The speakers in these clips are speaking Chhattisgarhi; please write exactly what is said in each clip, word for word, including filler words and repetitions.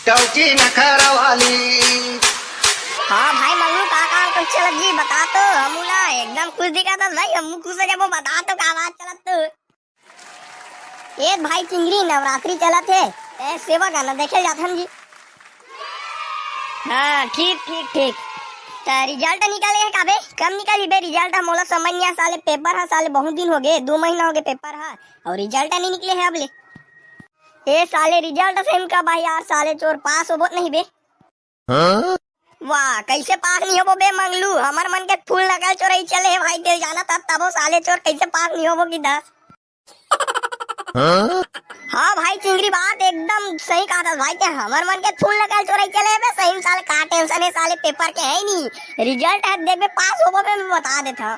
टौची नखरा वाली। हाँ भाई मंगलू, का काम कुछ चलत जी, बता तो हमू ला। एकदम खुश दिखत हस भाई, हमू खुश हो जाबो, बता तो का बात चलत तो। ए भाई चिंगरी, नवरात्रि चलत हे, ए सेवा गाना देखे जाथन जी। हाँ ठीक ठीक ठीक। त रिजल्ट निकले हे का बे? कब निकली बे रिजल्ट? मोला समझ नहीं आ साले, पेपर हा साले बहुत दिन हो गए, दो महीना हो गए पेपर हा, और रिजल्ट नहीं निकले हे अब ले। ए साले रिजल्ट सही में कब आही यार, साले चोर पास होबो नहीं बे। हाँ? वाह, कैसे पास नहीं होबो बे मंगलू? हमर मन के फूल नकल चोरई चले हे भाई, तेल जाना तब तबो साले चोर कैसे पास नहीं होबो कि दस। हाँ? हाँ भाई चिंगरी, बात एकदम सही कहा था भाई, के हमर मन के फूल नकल चोरई चले हे बे, सही में साले का टेंशन है, साले पेपर के है ही नहीं, रिजल्ट है देख बे, पास होबो बे, मैं बता देता।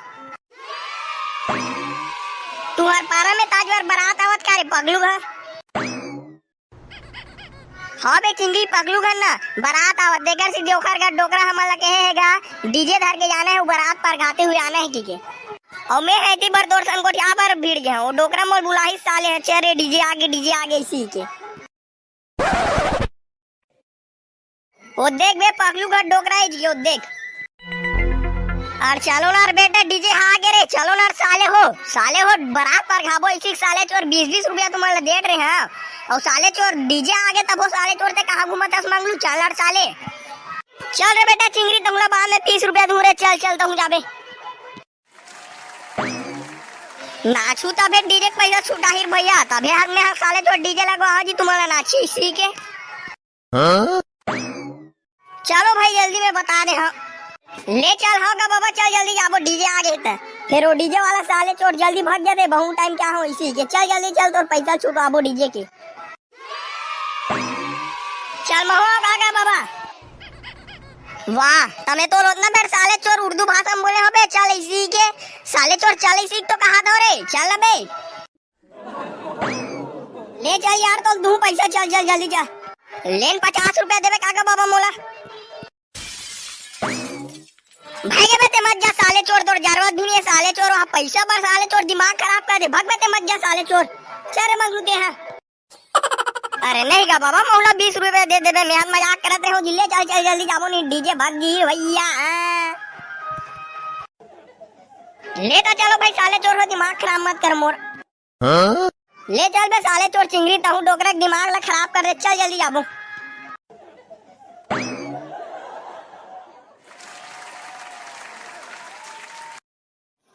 तुहर पारा में ताजवर बारात आवत का रे पगलू घर? हाँ बे चिंगी, पगलू घर ना बारात आवत, देकर से ओखर घर डोकरा हमन ला कहे हे गा, डीजे धर के जाना है, वो बारात पर गाते हुए आना है की के। और मैं है ती बर तोर सन गोठिया बर भीड़ गया, वो डोकरा मोल बुलाही साले है, चल रे डीजे आगे, डीजे आगे इसी के। ओ देख बे, पगलू घर डोकरा है जी, ओ देख। और चलो ना रे बेटा, डीजे हा आगे रे, चलो ना रे साले हो, साले हो, बारात पर खाबो इसी साले चोर बीस बीस रुपया तुम्हारा देत रहे हैं, और साले चोर डीजे आगे तब हो साले चोर ते कहाँ घूमत हस मंगलू, चल ना रे साले। चल रे बेटा चिंगरी, तुमला बाद में तीस रुपया दूं रे, चल चल तुम जाबे। नाचू तभे डीजे के पैसा छुटाही भैया, तभे हम ने साले चोर डीजे लगवा जी तुम्हारा नाची इसी के। हाँ? चलो भाई, जल्दी में बता दे, हाँ। ले चल, हाँ गा बाबा, चल जल्दी जाबो, डीजे आ गए थे। फिर वो डीजे वाला साले चोर जल्दी भाग जाते, बहुत टाइम क्या हो इसी के। चल जल्दी चल, तोर पैसा छुटवाबो डीजे के। चल महुआ, आ गया बाबा। वाह, तमे तो उतना बेर साले चोर उर्दू भाषा में बोले हो बे, चल इसी के। साले चोर चल इसी तो कहा था रे, चल बे। ले चल यार, तो दू पैसा, चल चल जल्दी जा। लेन पचास रुपया देबे काका बाबा मोला। भाई बे ते मत जा साले चोर, तोर जरूरत भी नहीं है साले चोर, वहाँ पैसा पर साले चोर दिमाग खराब कर दे, भग बे ते मत जा साले चोर। चल रे मंगलू दे हाँ। अरे नहीं गा बाबा, मोला बीस रुपया दे देबे, मैं मजाक करत रहे हो जी, ले चल चल जल्दी जाबो नहीं, डीजे भग गई भैया। ले तो चलो भाई साले चोर हो, दिमाग खराब मत कर मोर। हाँ? ले चल बे साले चोर चिंगरी, तहूँ डोकरा के दिमाग ला खराब कर दे, चल जल्दी जाबो।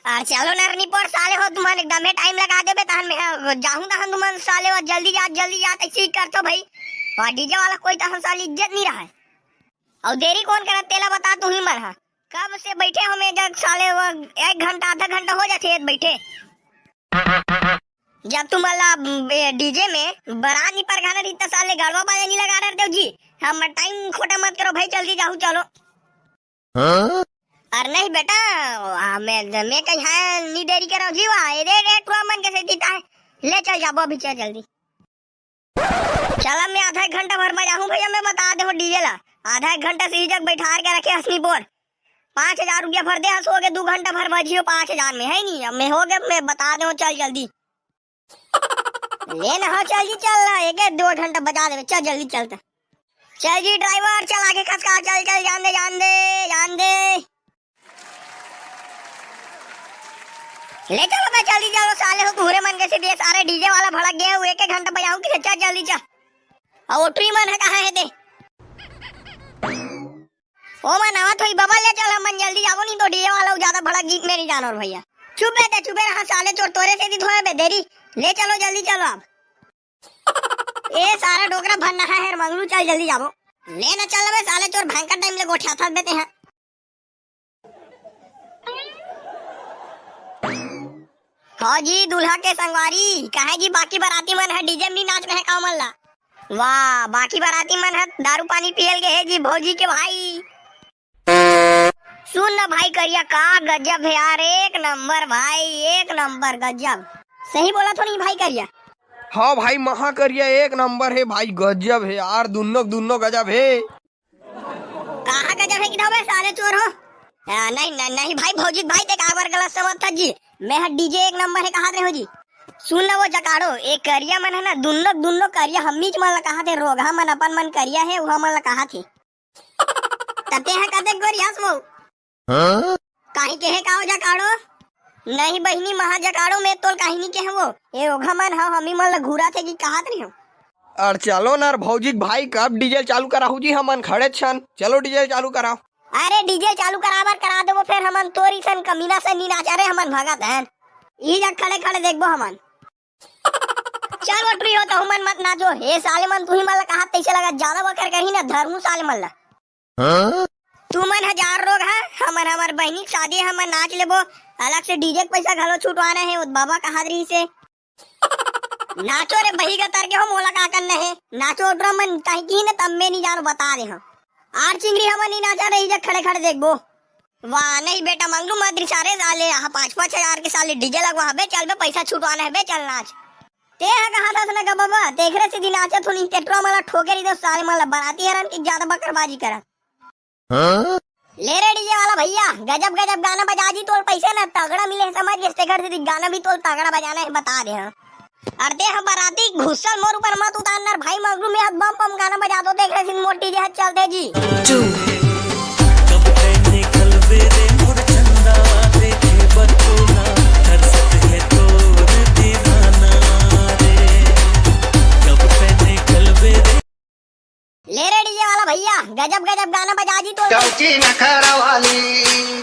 अरे चलो नरनी पोर साले हो, तुमन एकदम टाइम लगा देबे, तहन मैं जाहूँ, तहन तुमन साले हो जल्दी जा, जल्दी जा, ऐसे ही करतो भाई। और डीजे वाला कोई तहन साले इज्जत नहीं रहा है। और देरी कौन करत तेला बता तू ही मन हा। कब से बैठे हो मैं जग साले, वो एक घंटा आधा घंटा हो जाथे बैठे। जब तुम वाला डीजे में बरात नहीं परघाना रही त साले गड़वा बाजा नहीं लगा रहे देव जी। हम टाइम खोटा मत करो भाई, जल्दी जाहू चलो। हाँ? अरे नहीं बेटा, आ, मैं मैं कहीं है नहीं देरी करो जी, वाह ये दे रे ठुआ मन के से जीता है। ले चल जाबो अभी, चल जल्दी। चला, मैं आधा एक घंटा भर बजाहूँ भैया, मैं बता दे हो डीजे ला। आधा एक घंटा से ही जग बैठार के रखे हसनी बोर। पाँच हजार रुपया भर दे हस, हो गए दो घंटा भर बजियो पाँच हजार में, है नहीं? अब मैं हो गए, मैं बता दे हो, चल जल्दी। ले ना हो, चल जी, चल ना, एक, एक दो घंटा बजा देवे, चल जल्दी चलता। चल जी ड्राइवर, चल आगे खसका, चल, चल, जान दे, जान दे, जान दे। ले चलो बे, जल्दी चलो साले हो, घूरे मन के से दे सारे डीजे वाला भड़क गए, एक एक घंटा बजाऊं कि चल जल्दी चल। और ओटरी मन है कहाँ है दे? ओ मन आवत होई बबल, ले चल, हमन जल्दी जाबो, नहीं तो डीजे वाला ज्यादा भड़क गीत में नहीं जानो रे भैया। चुप बे ते, चुपे रहा साले चोर, तोरे से दी थोड़ा बे देरी। ले चलो, जल्दी चलो अब। ए सारा डोकरा भर नहा है मंगलू, चल जल्दी जाबो। ले ना चल बे साले चोर, भयंकर टाइम ले गोठिया था बे ते हैं। हाँ जी, दूल्हा के संगवारी, काहे जी बाकी बराती मन ह डीजे में नहीं नाच रहे का मन ला? वाह, बाकी बराती मन ह दारू पानी पियल के है जी भौजी के भाई। सुन ना भाई करिया, का गजब है यार, एक नंबर भाई, एक नंबर गजब। सही बोला तो नहीं भाई करिया? हाँ भाई, महा करिया एक नंबर है भाई, गजब है यार, दुन्नो दुन्नो गजब है। कहाँ गजब है कि बे साले चोर हो? आ, नहीं, नहीं, नहीं भाई, भौजी भाई, ते काबर गलत समझ था जी। मैं ह डीजे एक नंबर है कहा रहे हो जी। सुन ना वो जकाड़ो, ए करिया मन हे ना, दुन्नो दुन्नो करिया हम्मीच मन ला कहाथे, रोगहा मन अपन मन करिया हे, उहा मन ला कहाथे। त तेहा कतेक गोरियास वो? हाँ? काहीं केहे का वो जकाड़ो? नहीं बहिनी महा जकाड़ो, में तोल काहीं नहीं केहे वो। ए ओघा मन हव, हमी मन ला घूराथे कि कहात रहिहूं। अरे चलो ना रे भौजी के भाई, कब DJ चालू कराहू जी, हमन खड़े छन। चलो DJ चालू कराओ। अरे DJ चालू कराबर करा देबो, फेर हमन तोर असन कमीना से नी नाचा रे, हमन भगत हन। ई जग खड़े खड़े देखबो हमन। चल वो टुरी हो, तहू मन मत नाचो। हे साले मन, तुही मन ला कहात तइसे लगत, जादा बकर करही ना धरहूं साले मन ला। हाँ? तुमन हजार रोगहा, हमन हमर बहिनी के शादी हे, हमन नाच लेबो, अलग से DJ के पैसा घलो छुटवाना हे, वो बाबा कहात रहिसे। नाचो रे बही गतर के हो, मोला का करना हे, नाचो ओ टुरा मन, ताही कि ना तब में नी जानो, बता दे हम। आर चिंगरी हमन नी नाचा रे, ई जग खड़े खड़े देखबो। वाह, नहीं बेटा, मंगलू मत रिसा रे साले, आहा पाँच पाँच हजार के साले DJ लगवा हबे, चल बे, पैसा छुटवाना हे बे, चल नाच। ते हा कहा था ना गा बाबा, तेखरे से दिन नाचत हो नहीं, ते टुरा मला ठोके रही दो साले मला, बराती हरन की ज्यादा बकरबाजी करा। हाँ? ले रे DJ वाला भैया, गजब गजब गाना बजा जी, तोल पैसे ना तगड़ा मिले हे, समझ गे, तेखर से गाना भी तोल तगड़ा बजाना हे, बता दे हाँ। अरे ते हा बराती घुसल मोर ऊपर मत उतारना रे भाई, मंगलू में हाथ बम बम गाना बजा दो, तेखरे से मोर DJ हाथ चलते जी। ले रे DJ वाला भैया, गजब गजब गाना बजा जी तो। डौकी नखरा वाली,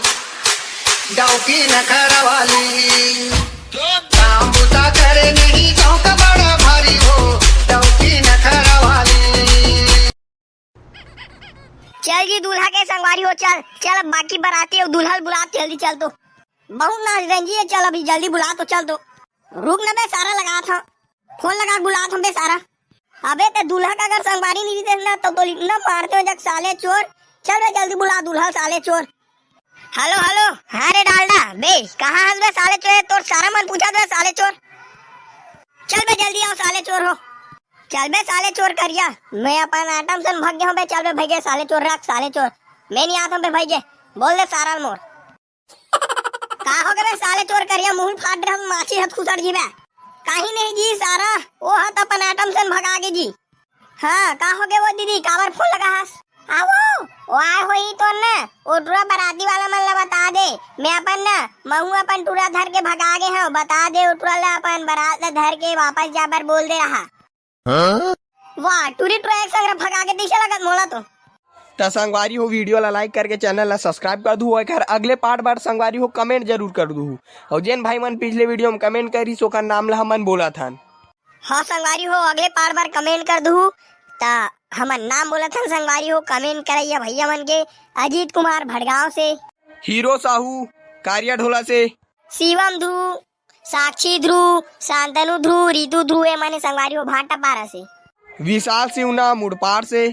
डौकी नखरा वाली, काम बुता करे नहीं चौक बड़ा भारी हो, डौकी नखरा वाली। चल जी दूल्हा के संगवारी हो, चल चल, अब बाकी बराती अउ दूल्हा ल बुला, जल्दी चल तो। बहुत नाच रहे जी, चल अभी जल्दी बुला तो, चल तो। रुक ना बे सारा, लगात हंव, फोन लगा के बुलात हंव बे सारा। अबे ते दूल्हा का अगर संगवारी नहीं देख ना तो, तो इतना मारते हो जग साले चोर। चल बे जल्दी बुला दूल्हा साले चोर। हेलो हेलो, हाँ रे डालडा बे, कहाँ हस बे साले चोर? तोर सारा मन पूछा बे साले चोर। चल बे जल्दी आओ साले चोर हो। चल बे साले चोर करिया, मैं अपन आटम सन भग गया हूँ बे। चल बे भैया साले चोर, रख साले चोर, मैं नहीं आता हूँ बे भैया, बोल दे सारा मोर। का हो गे बे साले चोर करिया, मुंह फाट रहा, माछी हत खुसर जी बे। काहीं नहीं जी सारा, ओ हत अपन आटम सन भगा गे जी। हाँ, का हो गे वो दीदी, काबर फोन लगा हस? आवो, ओ आए होई तो ना, ओ टुरा बराती वाला मन ला बता दे, मैं अपन ना, महू अपन टुरा धर के भगा गे हूँ, बता दे ओ टुरा ला अपन बरात ला धर के वापस जाबर बोल दे रहा। हाँ? वाह, टुरी ट्रैक संग भगा के दिखे लगत मोला तो। त संगवारी हो, वीडियो ला लाइक करके चैनल ला सब्सक्राइब कर दू, एकर अगले पार्ट बर संगवारी हो कमेंट जरूर कर दू। और जेन भाई मन पिछले वीडियो में कमेंट करिस ओकर नाम ला हमन बोलत हन। हाँ संगवारी हो, अगले पार्ट बर कमेंट कर दू, त हमन नाम बोलत हन संगवारी हो कमेंट करैया भैया मन के। अजीत कुमार भड़गांव से, हीरो साहू कारिया ढोला से, शिवम धू, साक्षी ध्रुव, शांतनु ध्रुव, रितु ध्रुव, ए मने संगवारी हो भाटा पारा से। विशाल सिवना मुड़पार से।